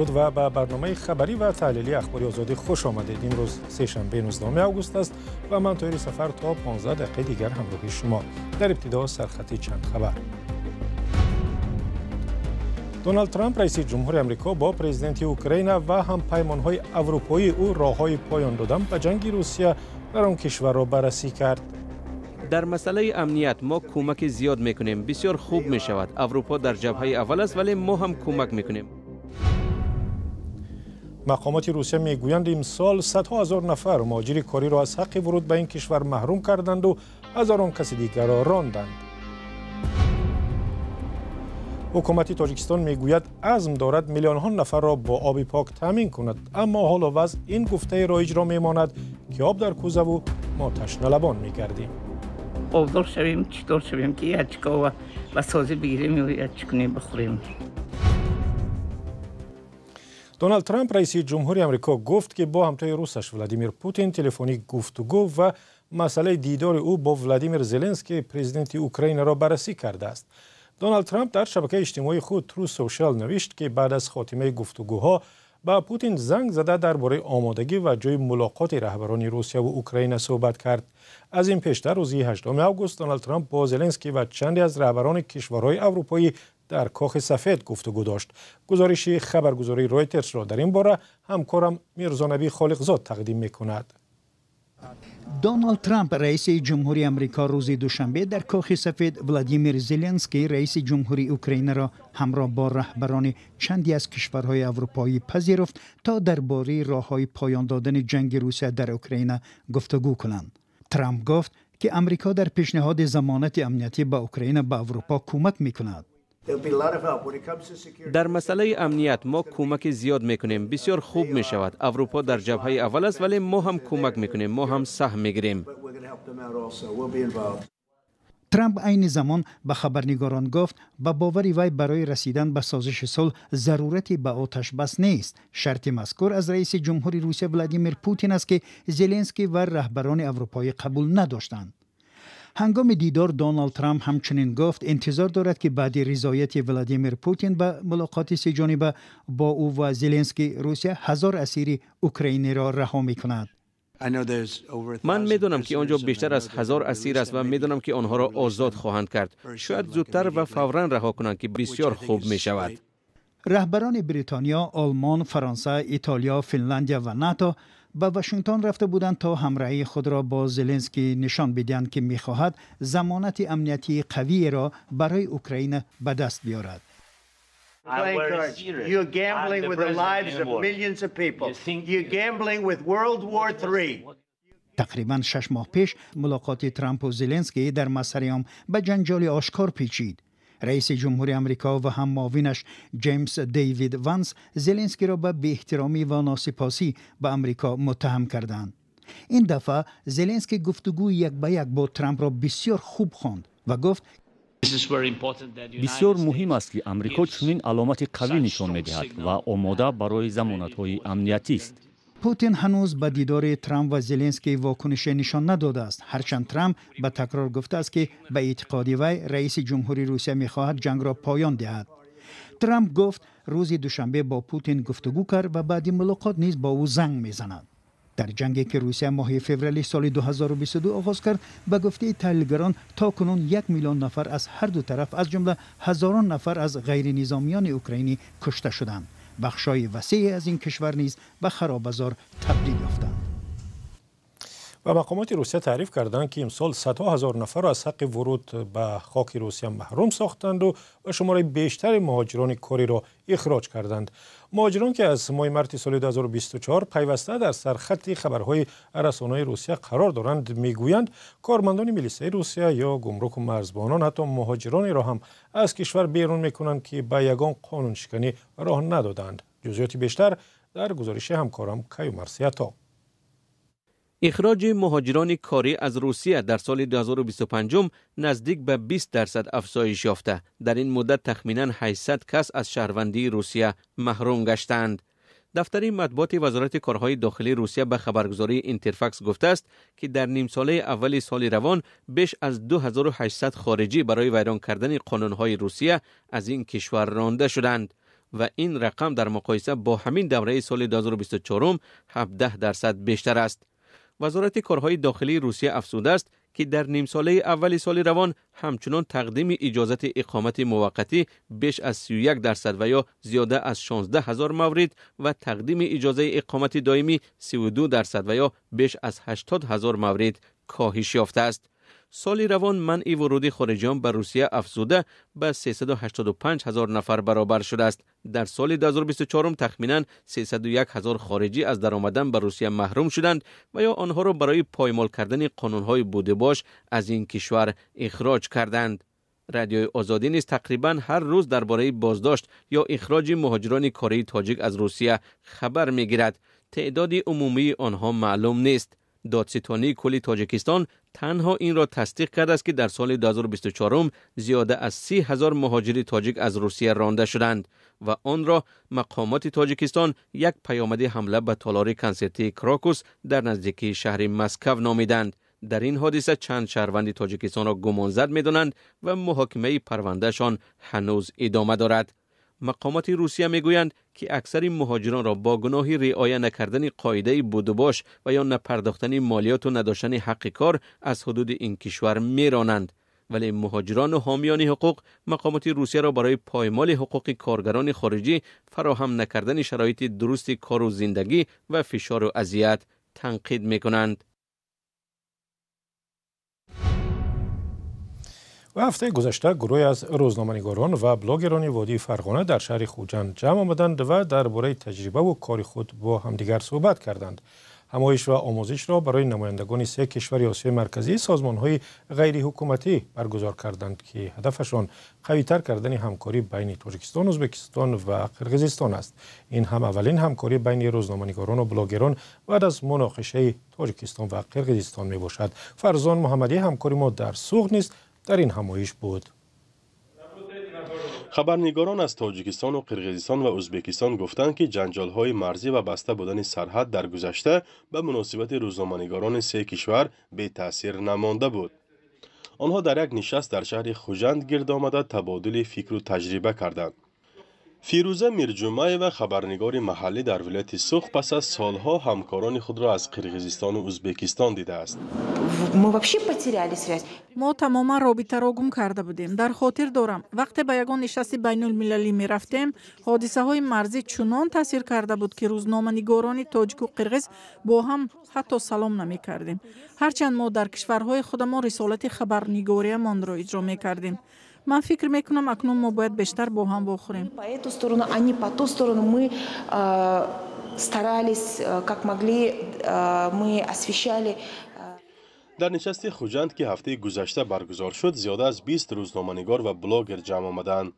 Дуруд ва ба барномаи хабарӣ ва таҳлилии Ахбори Озодӣ хуш омадед. Имрӯз сешанбе, 19 август аст ва ман Тоҳири Сафар то 15 дақиқаи дигар ҳамроҳи шумо. Дар ибтидо сархати чанд хабар. Доналд Трамп, раиси ҷумҳури Амрико, бо президенти Украина ва ҳампаймонҳои аврупоии ӯ роҳҳои поён додан ба ҷанги Русия дар он кишварро баррасӣ кард. Дар масъалаи амният мо кӯмаки зиёд мекунем. Бисёр хуб мешавад. Аврупо дар ҷабҳаи аввал аст, вале мо ҳам кӯмак мекунем. Мақомоти Русия мегӯянд, имсол садҳо ҳазор нафар муҳоҷири кориро аз ҳаққи вуруд ба ин кишвар маҳрум карданду ҳазорон каси дигарро ронданд. Ҳукумати Тоҷикистон мегӯяд, азм дорад миллионҳо нафарро бо оби пок таъмин кунад, аммо ҳоло вазъ ин гуфтаи роиҷро мемонад, ки об дар кӯзаву мо ташналабон мегардем. Обдор шавем, читор шавем, ки ячкова ба созӣ бигирем, ячи кунем, бихӯрем. Доналд Трамп, раиси ҷумҳури Амрико, гуфт, ки бо ҳамтои русаш Владимир Путин телефонӣ гуфтугӯ ва масъалаи дидори ӯ бо Владимир Зеленский, президенти Украинаро баррасӣ кардааст. Доналд Трамп дар шабакаи иҷтимоии худ Truth Social навишт, ки баъд аз хотимаи гуфтугӯҳо ба Путин занг зада, дар бораи омодагӣ ва ҷои мулоқоти раҳбарони Русия ву Украина суҳбат кард. Аз ин пештар, рӯзи 8 август, Доналд Трамп бо Зеленский ва чанде аз раҳбарони кишварҳои аврупоӣ дар Кохи Сафед гуфтугӯ дошт. Гузориши хабаргузории Ройтерсро дар ин бора ҳамкорам Мирзонабӣ Холиқзод тақдим мекунад. Доналд Трамп, раиси ҷумҳури Амрико, рӯзи душанбе дар Кохи Сафед Владимир Зеленский, раиси ҷумҳури Украинаро ҳамроҳ бо раҳбарони чанде аз кишварҳои аврупоӣ пазируфт, то дар бораи роҳҳои поён додани ҷанги Русия дар Украина гуфтугӯ кунанд. Трамп гуфт, ки Амрико дар пешниҳоди замонати амниятӣ ба Украина ба Аврупо кӯмак мекунад. Дар масъалаи амният мо кӯмаки зиёд мекунем. Бисёр хуб мешавад. Аврупо дар ҷабҳаи аввал аст, вале мо ҳам кӯмак мекунем, мо ҳам саҳм мегирем. Трамп айни замон ба хабарнигорон гуфт, ба бовари вай барои расидан ба созиши сулҳ зарурате ба оташбас нест. Шарти мазкур аз раиси ҷумҳури Русия Владимир Путин аст, ки Зеленский ва раҳбарони аврупоӣ қабул надоштанд. Ҳангоми дидор Доналд Трамп ҳамчунин гуфт, интизор дорад, ки баъди ризояти Владимир Путин ба мулоқоти сеҷониба бо ӯ ва Зеленский, Русия 1000 асири украиниро раҳо мекунад. Ман медонам, ки он ҷо бештар аз 1000 асир аст, ва медонам, ки онҳоро озод хоҳанд кард. Шояд зудтар ва фавран раҳо кунанд, ки бисёр хуб мешавад. Раҳбарони Бритониё, Олмон, Фаронса, Итолиё, Финландия ва НАТО ба Вашингтон рафта буданд, то ҳамроҳии худро бо Зеленский нишон бидиҳанд, ки мехоҳад замонати амниятии қавиеро барои Украина ба даст биёрад. You're gambling with the lives of millions of people. You're gambling with World War III. Тақрибан 6 моҳ пеш мулоқоти Трампу Зеленский дар масъалаи ом ба ҷанҷоли ошкор печид. Раиси ҷумҳури Амрико ва ҳам муовинаш Ҷеймс Дейвид Ванс Зеленскиро ба беэҳтиромӣ ва носипосӣ ба Амрико муттаҳам карданд. Ин дафъа Зеленский гуфтугӯи як ба як бо Трампро бисёр хуб хонд ва гуфт: Бисёр муҳим аст, ки Амрико чунин аломати қавӣ нишон медиҳад ва омода барои замонатҳои амниятист. Путин ҳанӯз ба дидори Трамп ва Зеленский вокунише нишон надодааст, ҳарчанд Трамп ба такрор гуфтааст, ки ба эътиқоди вай раиси ҷумҳури Русия мехоҳад ҷангро поён диҳад. Трамп гуфт, рӯзи душанбе бо Путин гуфтугӯ кард ва баъди мулоқот низ бо ӯ занг мезанад. Дар ҷанге, ки Русия моҳи феврали соли 2022 оғоз кард, ба гуфтаи таҳлилгарон, то кунун 1 миллион нафар аз ҳар ду тараф, аз ҷумла ҳазорон нафар аз ғайринизомиёни украинӣ, кушта шуданд. Бахшҳои васеъе аз ин кишвар низ ба харобазор табдил ёфтанд. Ва мақомоти Русия таъриф карданд, ки имсол садҳо ҳазор нафарро аз ҳаққи вуруд ба хоки Русия маҳрум сохтанду ва шумораи бештари муҳоҷирони кориро ихроҷ карданд. Муҳоҷирон, ки аз моҳи марти соли 2024 пайваста дар сархати хабарҳои расонаҳои Русия қарор доранд, мегӯянд, кормандони милисаи Русия ё гумруку марзбонон ҳатто муҳоҷиронеро ҳам аз кишвар берун мекунанд, ки ба ягон қонуншиканӣ роҳ надоданд. Ҷузъиёти бештар дар гузориши ҳамкорам Каюмарс Ато. Ихроҷи муҳоҷирони корӣ аз Русия дар соли 2025 наздик ба 20% афзоиш ёфта. Дар ин муддат тахминан 800 кас аз шаҳрвандии Русия маҳрум гаштаанд. Дафтари матбуоти Вазорати корҳои дохилии Русия ба хабаргузории Интерфакс гуфтааст, ки дар нимсолаи аввали соли равон беш аз 2800 хориҷӣ барои вайрон кардани қонунҳои Русия аз ин кишвар ронда шуданд. ва ин рақам дар муқоиса бо ҳамин давраи соли 2024 17% бештар аст. Вазорати корҳои дохилии Русия афзудааст, ки дар нимсолаи аввали соли равон ҳамчунон тақдими иҷозати иқомати муваққатӣ беш аз 31% ва ё зиёда аз 16 ҳазор маврид ва тақдими иҷозаи иқомати доимӣ 32% ва ё беш аз 80 ҳазор маврид коҳиш ёфтааст. Соли равон манъи вуруди хориҷиён ба Русия афзуда ба 385 ҳазор нафар баробар шудааст. Дар соли 2024 тахминан 301 ҳазор хориҷӣ аз даромадан ба Русия маҳрум шуданд ва ё онҳоро барои поймол кардани қонунҳои будубош аз ин кишвар ихроҷ карданд. Радиои Озодӣ низ тақрибан ҳар рӯз дар бораи боздошт ё ихроҷи муҳоҷирони кории тоҷик аз Русия хабар мегирад. Теъдоди умумии онҳо маълум нест. Додситонии кулли Тоҷикистон танҳо инро тасдиқ кардааст, ки дар соли 2024 зиёда аз 30 ҳазор муҳоҷири тоҷик аз Русия ронда шуданд ва онро мақомоти Тоҷикистон як паёмади ҳамла ба толори консертии Крокус дар наздикии шаҳри Москав номиданд. Дар ин ҳодиса чанд шаҳрванди Тоҷикистонро гумонзад медонанд ва муҳокимаи парвандаашон ҳанӯз идома дорад. Мақомоти Русия мегӯянд, ки аксари муҳоҷиронро бо гуноҳи риоя накардани қоидаи будубош ва ё напардохтани молиёту надоштани ҳаққи кор аз ҳудуди ин кишвар меронанд. Вале муҳоҷирону ҳомиёни ҳуқуқ мақомоти Русияро барои поймоли ҳуқуқи коргарони хориҷӣ, фароҳам накардани шароити дурусти кору зиндагӣ ва фишору азият танқид мекунанд. Ва ҳафтаи гузашта гурӯҳе аз рӯзноманигорон ва блогерони водии Фарғона дар шаҳри Хуҷанд ҷамъ омаданд ва дар бораи таҷрибаву кори худ бо ҳамдигар суҳбат карданд. Ҳамоиш ва омӯзишро барои намояндагони се кишвари Осиёи Марказӣ созмонҳои ғайриҳукуматӣ баргузор карданд, ки ҳадафашон қавитар кардани ҳамкорӣ байни Тоҷикистон, Ӯзбекистон ва Қирғизистон аст. Ин ҳам аввалин ҳамкорӣ байни рӯзноманигорону блогерон баъд аз муноқишаи Тоҷикистон ва Қирғизистон мебошад. Фарзон Муҳаммадӣ, ҳамкори мо дар Суғд, низ дар ин ҳамоиш буд. Хабарнигорон аз Тоҷикистону Қирғизистон ва Ӯзбекистон гуфтанд, ки ҷанҷолҳои марзӣ ва баста будани сарҳад дар гузашта ба муносибати рӯзноманигорони се кишвар бетаъсир намонда буд. Онҳо дар як нишаст дар шаҳри Хуҷанд гирд омада табодули фикру таҷриба карданд. Фирӯза Мирҷумаева, хабарнигори маҳаллӣ дар вилояти Суғд, пас аз солҳо ҳамкорони худро аз Қирғизистону Ӯзбекистон дидааст. Мо тамоман робитаро гум карда будем. Дар хотир дорам, вақте ба ягон нишасти байнулмилалӣ мерафтем, ҳодисаҳои марзӣ чунон таъсир карда буд, ки рӯзноманигорони тоҷику қирғиз бо ҳам ҳатто салом намекардем. Ҳарчанд мо дар кишварҳои худамон рисолати хабарнигориямонро иҷро мекардем. Ман фикр мекунам, акнун мо бояд бештар бо ҳам вохӯрем. По эту сторону, они по ту сторону, мы старались, как могли, мы освещали. Дар нишасти Хуҷанд, ки ҳафтаи гузашта баргузор шуд, зиёда аз 20 рӯзноманигор ва блогер ҷамъ омаданд.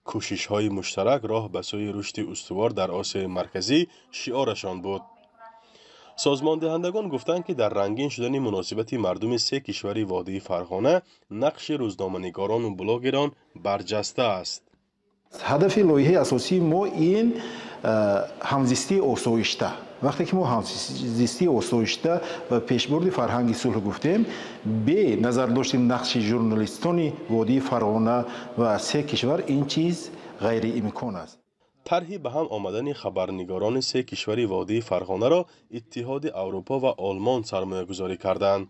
Кӯшишҳои муштарак роҳ ба сӯи рушди устувор дар Осиёи Марказӣ шиорашон буд. Созмондиҳандагон гуфтанд, ки дар рангин шудани муносибати мардуми се кишвари водии Фарғона нақши рӯзноманигорону блогерон барҷаста аст. Ҳадафи лоиҳаи асосии мо ин ҳамзистии осоишта. Вақте ки мо ҳамзистии осоишта ва пешбурди фарҳанги сулҳ гуфтем, бе назардошти нақши журналистони водии Фарғона ва се кишвар ин чиз ғайриимкон аст. Тарҳи ба ҳам омадани хабарнигорони се кишвари водии Фарғонаро Иттиҳоди Аврупо ва Олмон сармоягузорӣ карданд.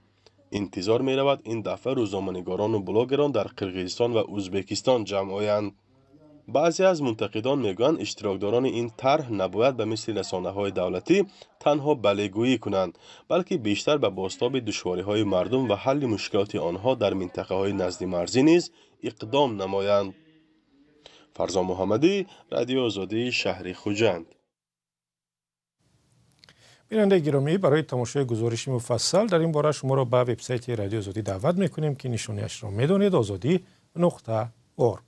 Интизор меравад, ин дафъа рӯзноманигорону блогерон дар Қирғизистон ва Ӯзбекистон ҷамъ оянд. Баъзе аз мунтақидон мегӯянд, иштирокдорони ин тарҳ набояд ба мисли расонаҳои давлатӣ танҳо балегӯӣ кунанд, балки бештар ба бозтоби душвориҳои мардум ва ҳалли мушкилоти онҳо дар минтақаҳои наздимарзӣ низ иқдом намоянд. Фарзон Муҳаммадӣ, Радиои Озодӣ, шаҳри Хуҷанд. Бинандаи гиромӣ, барои тамошои гузориши муфассал дар ин бора шуморо ба вебсайти Радиои Озодӣ даъват мекунем, ки нишониашро медонед: озодӣ.org.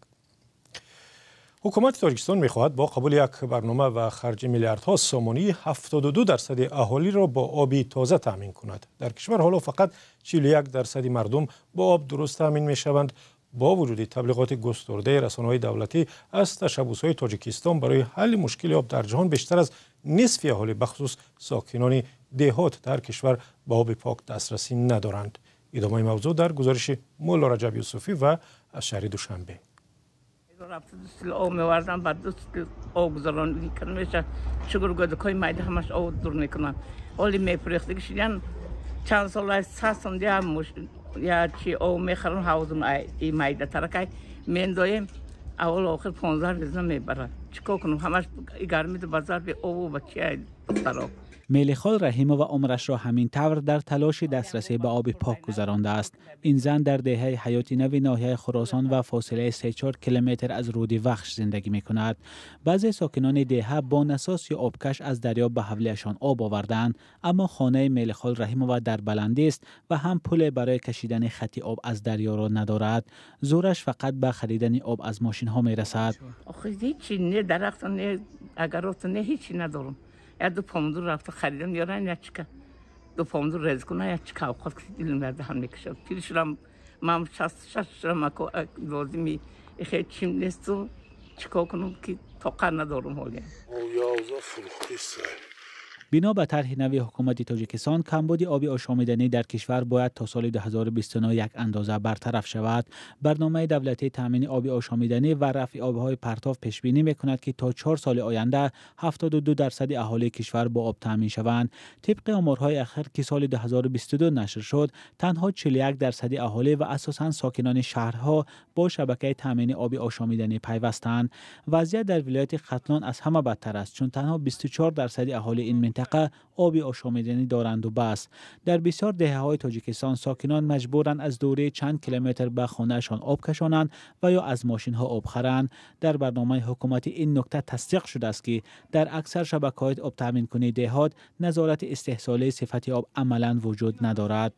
Ҳукумати Тоҷикистон мехоҳад бо қабули як барнома ва харҷи миллиардҳо сомонӣ 72% аҳолиро бо оби тоза таъмин кунад. Дар кишвар ҳоло фақат 41% мардум бо об дуруст таъмин мешаванд. Бо вуҷуди таблиғоти густурдаи расонаҳои давлатӣ аз ташаббусҳои Тоҷикистон барои ҳалли мушкили об дар ҷаҳон, бештар аз нисфи аҳолӣ, бахусус сокинони деҳот дар кишвар, ба оби пок дастрасӣ надоранд. Идомаи мавзӯъ дар гузориши Мулло Раҷаб Юсуфӣ ва аз шаҳри Душанбе. Об меовардам, ба 2 об гузаронӣ меша. Чугур гӯдакҳои майда ҳамаш об дур мекунанд. Ҳоли мепурехтагӣ шидан чанд сол сасум я чи об мехарам, ҳавзум и майда таракай мендоем, аввал охир 15 рӯза мебарад. Чикор кунам? Ҳамаш гармиду ба зарби обу ба чи духтаро. Мелихол Раҳимова умрашро ҳамин тавр дар талоши дастрасӣ ба оби пок гузарондааст. Ин зан дар деҳаи Ҳаёти Нави ноҳияи Хуросон ва фосилаи 3-4 километр аз рӯди Вахш зиндагӣ мекунад. Баъзе сокинони деҳа бо насос ё обкаш аз дарё ба ҳавлиашон об овардаанд, аммо хонаи Мелихол Раҳимова дар баландӣ аст ва ҳам пуле барои кашидани хати об аз дарёро надорад. Зӯраш фақат ба харидани об аз мошинҳо мерасад. Ҳечи не дарахту не агароту не ҳечи надорам. Я 2 помидор рафта харидам, ёран я чика. 2 помидор рез кунам, я чика овқат дилим дар мекашад. Пир шудам, ман 66 шудам, ако лозими хе чим несту, чикор кунам ки тоқат надорам ҳоло. Бино ба тарҳи нави ҳукумати Тоҷикистон, камбуди оби ошомиданӣ дар кишвар бояд то соли 2029 як андоза бартараф шавад. Барномаи давлатии таъмини оби ошомиданӣ ва рафъи обҳои партов пешбинӣ мекунад, ки то 4 соли оянда 72% аҳолии кишвар бо об таъмин шаванд. Тибқи оморҳои ахир, ки соли 2022 нашр шуд, танҳо 41% аҳолӣ ва асосан сокинони шаҳрҳо бо шабакаи таъмини оби ошомиданӣ пайвастанд. Вазъият дар вилояти Хатлон аз ҳама бадтар аст, чун танҳо 24% аҳолии ин минтақа оби ошомиданӣ доранду бас. Дар бисёр деҳаҳои Тоҷикистон сокинон маҷбуранд аз дурии чанд километр ба хонаашон об кашонанд ва ё аз мошинҳо об харанд. Дар барномаи ҳукуматӣ ин нукта тасдиқ шудааст, ки дар аксар шабакаҳои обтаъминкунии деҳот назорати истеҳсолии сифати об амалан вуҷуд надорад.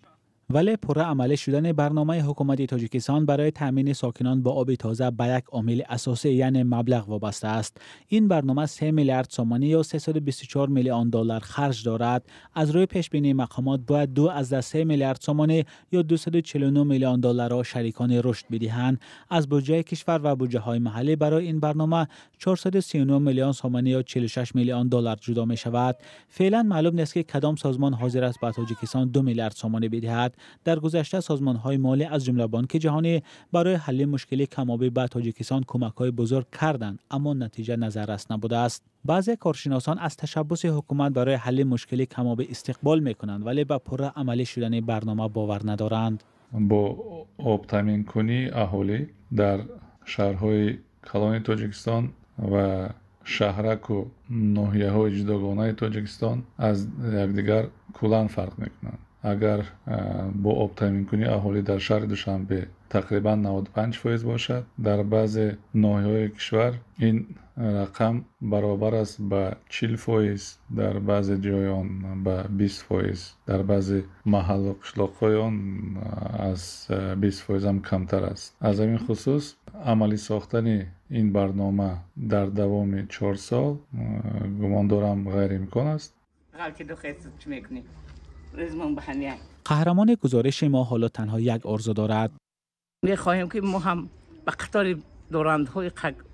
Вале пурра амалӣ шудани барномаи ҳукумати Тоҷикистон барои таъмини сокинон бо оби тоза ба як омили асосӣ, яъне маблағ вобаста аст. Ин барнома 3 миллиард сомонӣ ё 324 миллион доллар харҷ дорад. Аз рӯи пешбинии мақомот бояд 2,3 миллиард сомонӣ ё 249 миллион долларро шарикони рушд бидиҳанд. Аз буҷаи кишвар ва буҷаҳои маҳаллӣ барои ин барнома 439 миллион сомонӣ ё 46 миллион доллар ҷудо мешавад. Феълан маълум нест, ки кадом созмон ҳозир аст ба Тоҷикистон 2 миллиард сомонӣ бидиҳад. Дар гузашта созмонҳои молӣ аз ҷумла Бонки Ҷаҳонӣ барои ҳалли мушкили камобӣ ба Тоҷикистон кӯмакҳои бузург карданд, аммо натиҷа назаррас набудааст. Баъзе коршиносон аз ташаббуси ҳукумат барои ҳалли мушкили камобӣ истиқбол мекунанд, вале ба пурра амалӣ шудани барнома бовар надоранд. Бо обтаъминкунии аҳолӣ дар шаҳрҳои калони Тоҷикистон ва шаҳраку ноҳияҳои ҷудогонаи Тоҷикистон аз якдигар куллан фарқ мекунанд. Агар бо обтаъминкунии аҳолӣ дар шаҳри Душанбе тақрибан 95% бошад, дар баъзе ноҳияҳои кишвар ин рақам баробар аст ба 40%, дар баъзе ҷои он ба 20%, дар баъзе маҳаллу қишлоқҳои он аз 20% ҳам камтар аст. Аз ҳамин хусус амалӣ сохтани ин барнома дар давоми 4 сол гумон дорам ғайриимкон аст. Қаҳрамони гузориши мо ҳоло танҳо як орзу дорад. Мехоҳем, ки мо ҳам ба қатори дорандаҳои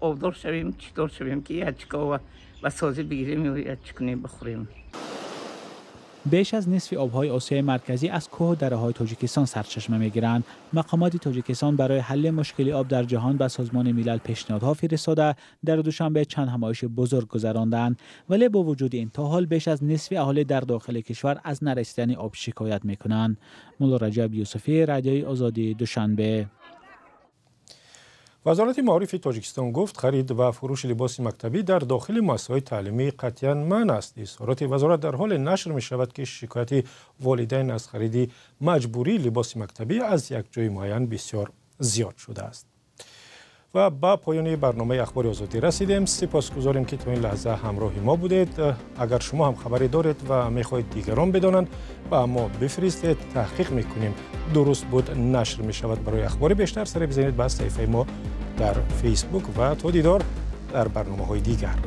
обдор шавем, чидор шавем, ки як чика ба созӣ бигирем ё як чӣ кунем бихӯрем. Беш аз нисфи обҳои Осиёи Марказӣ аз кӯҳу дараҳои Тоҷикистон сарчашма мегиранд. Мақомоти Тоҷикистон барои ҳалли мушкили об дар ҷаҳон ба Созмони Милал пешниҳодҳо фиристода, дар Душанбе чанд ҳамоиши бузург гузаронданд. Вале бо вуҷуди ин то ҳол беш аз нисфи аҳолӣ дар дохили кишвар аз нарасидани об шикоят мекунанд. Мулло Раҷаб Юсуфӣ, Радиои Озодӣ, Душанбе. Вазорати маорифи Тоҷикистон гуфт, харид ва фурӯши либоси мактабӣ дар дохили муассисаҳои таълимӣ қатъиян манъ аст. Изҳороти вазорат дар ҳоле нашр мешавад, ки шикояти волидайн аз хариди маҷбурии либоси мактабӣ аз як ҷои муайян бисёр зиёд шудааст. Ва ба поёни барномаи Ахбори Озодӣ расидем. Сипосгузорем, ки то ин лаҳза ҳамроҳи мо будед. Агар шумо ҳам хабаре доред ва мехоҳед дигарон бидонанд, ба мо бифиристед, таҳқиқ мекунем. Дуруст буд нашр мешавад. Барои ахбори бештар саре бизанед ба саҳифаи мо дар Фейсбук ва то дидор дар барномаҳои дигар.